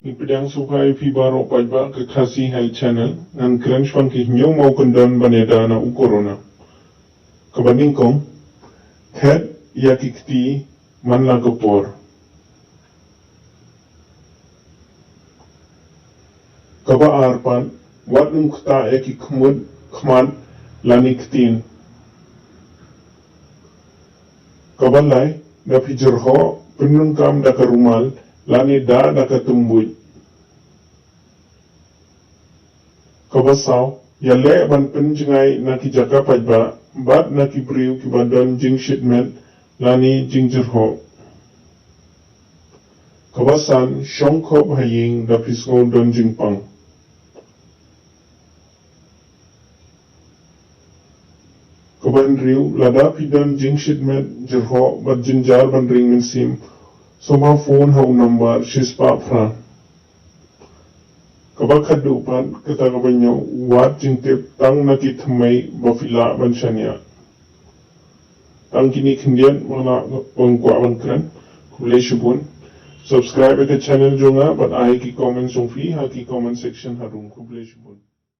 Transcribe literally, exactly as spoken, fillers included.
Ngi pdiang sngewbha ïa phi baroh paidbah ka Khasi Health Channel. Ngan kren shaphang ki hynñiew mawkyndon ban ïada na u corona. Kaba nyngkong, thet ïa ki kti man la ka por. Kaba ar pat, wat nym ktah ïa ki khmut, khmat lane ktien. Kaba lai, da phi jyrhoh, pyndonkam da ka rumal lane da da ka tymbuid. Kaba saw, ïaleh ban pynjngai na ki jaka paidbah bad na ki briew kiba don jingshit met lane jingjyrhoh. Kaba san, shong khop ha ïing da phi sngew don jingpang. Kaba hynriew, lada phi don jingshit met, jyrhoh bad jynjar ban ring mynsiem, sngewbha phone ha u nombar shispah phra. Kaba khatduh pat, kata kaba hynñiew, wad jingtip tang na ki thymmei ba phi lah ban shaniah. Tang kine khyndiat ba nga kwah ban kren. Khublei shibun. Subscribe ïa ka channel jong nga bad ai ki comment jong phi ha ki comment section harum. Khublei shibun.